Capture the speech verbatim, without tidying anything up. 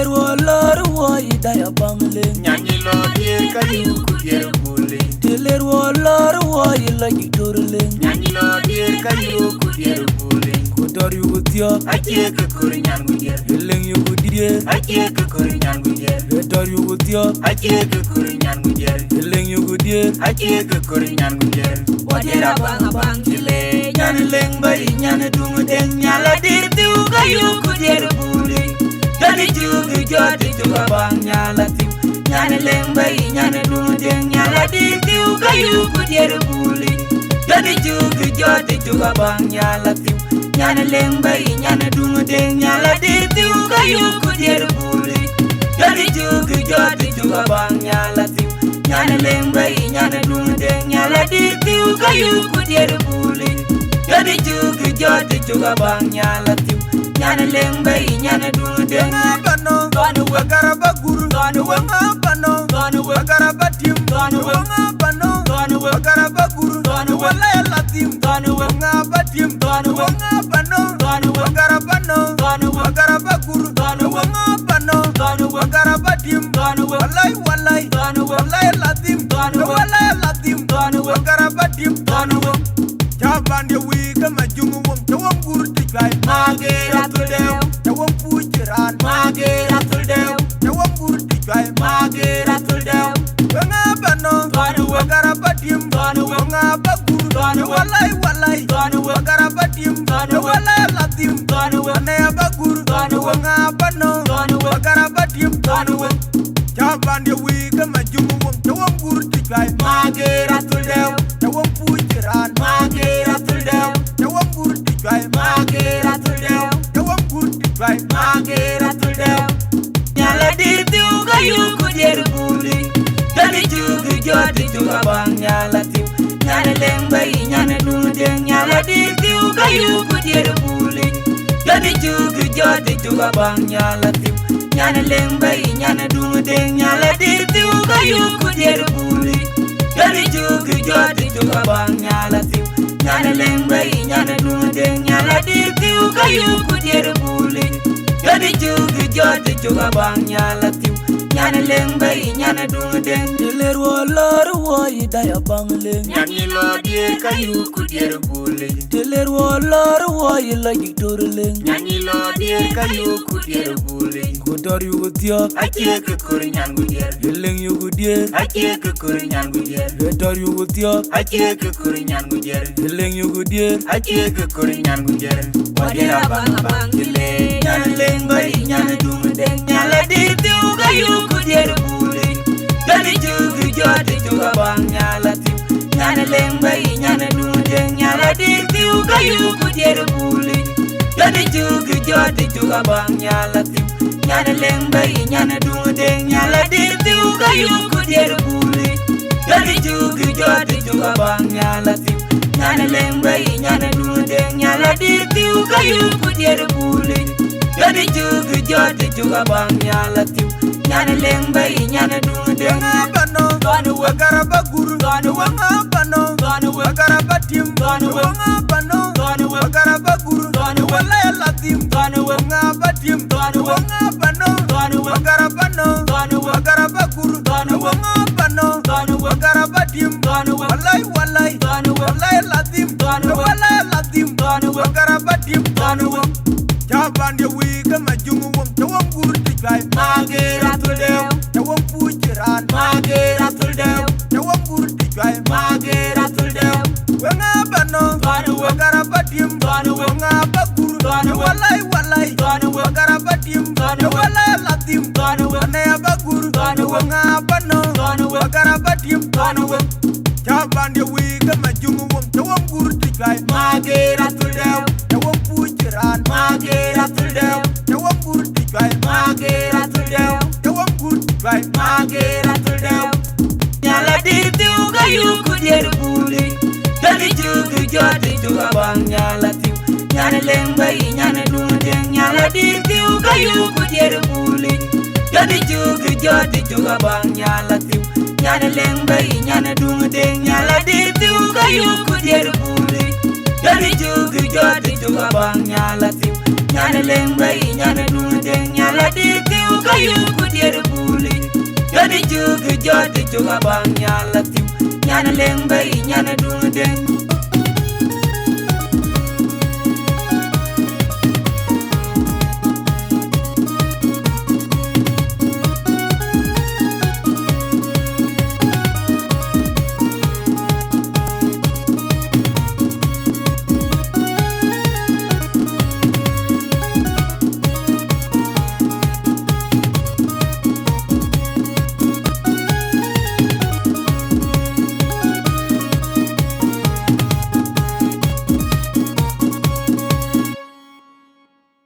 Ruɔ lɔɔr wɔ yï dai abaŋ leŋ. Nyan yï lɔ diëër ka yï ku diëër bul leŋ. Të le ruɔ lɔɔr wɔ yï lɔ yï dor leŋ. Nyan yï lɔ diëër ka yï ku diëër bul leŋ. Ku dɔr yuku thiɔ̈k. Acie kë kɔɔr nyan ku diëër. Ë leŋ yuku diëër. Acie kë kɔɔr nyan ku diëër. Ë dɔr yuku thiɔ̈k. Acie kë kɔɔr nyan ku diëër. Ë leŋ yuku diëër. Acie kë kɔɔr nyan ku diëër. Wɔ diëër abaŋ abaŋ cï le. Nyan leŋ bɛ̈i nyan duŋ deŋ nyal adïr thiu ka yuku diëër bul leŋ. Jɔt cuk, jɔt cuk abaŋ nyal athiu. Nyan leŋ bɛ̈i nyan duŋ deŋ nyal adïr thiu ka yuku diëër bul leŋ. Jɔt cuk, jɔt cuk abaŋ nyal athiu. Nyan leŋ bɛ̈i nyan duŋ deŋ nyal adïr thiu ka yuku diëër bul leŋ. Jɔt cuk, jɔt cuk abaŋ nyal athiu. Nyan leŋ bɛ̈i nyan duŋ deŋ nyal adïr thiu ka yuku diëër bul leŋ. Jɔt cuk, jɔt cuk abaŋ nyal athiu. Nyan leŋ bɛ̈i nyan duŋ deŋ. Wëŋa pano, gɔn wëŋa. Agar aba gur, gɔn wëŋa pano, gɔn wëŋa. Agar aba tim, gɔn wëŋa pano, gɔn wëŋa. Agar aba gur, gɔn wëŋa. Wala ya latim, gɔn wëŋa. Wëŋa aba tim, gɔn wëŋa pano, gɔn wëŋa. Agar aba no, gɔn wëŋa. Agar aba gur, gɔn wëŋa pano, gɔn wëŋa. Agar aba tim, gɔn wëŋa. Walai, walai, gɔn wëŋa. Wala ya latim, gɔn wëŋa. Wala ya latim, gɔn wëŋa. Agar aba tim, gɔn wëŋa. Ca ban ye wïïk ke ma juŋ wëŋ, ca wëŋ gur të cuai. Mageer athöl dɛɛu, ca wëŋ puuc cï raan. Mageer athöl dɛɛu, ca wëŋ gur të cuai. Mageer athöl dɛɛu. Wëŋa ba nɔ̈k, gɔn wëŋa. Agar aba tim, gɔn wëŋa. Wëŋa ba gur, gɔn wëŋa. Walai, walai, gɔn wëŋa. Agar aba tim, gɔn wëŋa. Walai, ala tim, gɔn wëŋa. Anɛ aba gur, gɔn wëŋa. Wëŋa ba nɔ̈k, gɔn wëŋa. Agar aba tim, gɔn wëŋa. Ca ban ye wïïk ke ma juŋ wëŋ, ca wëŋ gur të cuai. Mageer athöl dɛɛu, ca wëŋ puuc cï raan. Mageer athöl dɛɛu, ca wëŋ gur të cuai. Mageer athöl dɛɛu, ca wëŋ gur të cuai. Mageer athöl dɛɛu. Nyal adïr thiu ka yuku diëër bul leŋ. Jɔt cuk, jɔt cuk abaŋ nyal athiu. Nyan leŋ bɛ̈i nyan duŋ deŋ nyal adïr thiu ka yuku diëër bul leŋ. Jɔt cuk, jɔt cuk abaŋ nyal athiu. Nyan leŋ bɛ̈i nyan duŋ deŋ nyal adïr thiu ka yuku diëër bul leŋ. Jɔt cuk, jɔt cuk abaŋ nyal athiu. Nyan leŋ bɛ̈i nyan duŋ deŋ nyal adïr thiu ka yuku diëër bul leŋ. Jɔt cuk, jɔt cuk abaŋ nyal athiu. Nyan leŋ bɛ̈i nyan duŋ deŋ. Të le ruɔ lɔɔr wɔ yï dai abaŋ leŋ. Nyan yï lɔ diëër ka yuku diëër bul leŋ. Të le ruɔ lɔɔr wɔ yï lɔ yï dor leŋ. Nyan yï lɔ diëër ka yuku diëër bul leŋ. Ku dɔr yuku thiɔ̈k. Acie kë kɔɔr nyan ku diëër. Ë leŋ yuku diëër. Acie kë kɔɔr nyan ku diëër. Ë dɔr yuku thiɔ̈k. Acie kë kɔɔr nyan ku diëër. Ë leŋ yuku diëër. Acie kë kɔɔr nyan ku diëër. Wadiɛɛr abaŋ abaŋ cï le. Nyan leŋ bɛ̈i nyan duŋ deŋ nyal adïr thiu ka yuku diëër bul leŋ. Jɔt cuk, jɔt cuk abaŋ nyal athiu. Nyan leŋ bɛ̈i nyan duŋ deŋ nyal adïr thiu ka yuku diëër bul leŋ. Jɔt cuk, jɔt cuk abaŋ nyal athiu. Nyan leŋ bɛ̈i nyan duŋ deŋ nyal adïr thiu ka yuku diëër bul leŋ. Jɔt cuk, jɔt cuk abaŋ nyal athiu. Nyan leŋ bɛ̈i nyan duŋ deŋ nyal adïr thiu ka yuku diëër bul leŋ. Jɔt cuk, jɔt cuk abaŋ nyal athiu. Nyan leŋ bɛ̈i nyan duŋ deŋ. Wëŋa ba nɔ̈k, gɔn wëŋa. Agar aba gur, gɔn wëŋa ba nɔ̈k, gɔn wëŋa. Agar aba tim, gɔn wëŋa ba nɔ̈k, gɔn wëŋa. Agar aba gur, gɔn wëŋa. Wala ya latim, gɔn wëŋa. Wëŋa ba tim, gɔn wëŋa ba nɔ̈k, gɔn wëŋa. Agar aba nɔ̈k, gɔn wëŋa. Agar aba gur, gɔn wëŋa ba nɔ̈k, gɔn wëŋa. Agar aba tim, gɔn wëŋa. Walai, walai, gɔn wëŋa. Wala ya latim, gɔn wëŋa. Wala ya latim, gɔn wëŋa. Agar aba tim, gɔn wëŋa. Ca ban ye wïïk ke ma juŋ wëŋ, ca wëŋ gur të cuai. Mageer athöl dɛɛu, ca wëŋ puuc cï raan. Mageer athöl dɛɛu, ca wëŋ gur të cuai. Mageer athöl dɛɛu. Wëŋa ba nɔ̈k, gɔn wëŋa. Agar aba tim, gɔn wëŋa. Wëŋa ba gur, gɔn wëŋa. Walai, walai, gɔn wëŋa. Agar aba tim, gɔn wëŋa. Wala ya latim, gɔn wëŋa. Anɛ aba gur, gɔn wëŋa. Wëŋa ba nɔ̈k, gɔn wëŋa. Agar aba tim, gɔn wëŋa. Ca ban ye wïïk ke ma juŋ wëŋ, ca wëŋ gur të cuai. Mageer athöl dɛɛu, ca wëŋ puuc cï raan. Mageer athöl dɛɛu, ca wëŋ gur të cuai. Mageer athöl dɛɛu, ca wëŋ gur të cuai. Mageer athöl dɛɛu. Nyal adïr thiu ka yuku diëër bul leŋ. Jɔt cuk, jɔt cuk abaŋ nyal athiu. Nyan leŋ bɛ̈i nyan duŋ deŋ nyal adïr thiu ka yuku diëër bul leŋ. Jɔt cuk, jɔt cuk abaŋ nyal athiu. Nyan leŋ bɛ̈i nyan duŋ deŋ nyal adïr thiu ka yuku diëër bul leŋ. Jɔt cuk, jɔt cuk abaŋ nyal athiu. Nyan leŋ bɛ̈i nyan duŋ deŋ nyal adïr thiu Ka yuk ku diɛɛr bul yic. Jɔt cuk, jɔt cuk abaŋ nyan la thim. Nyan leŋ bei, nyan duŋ deŋ.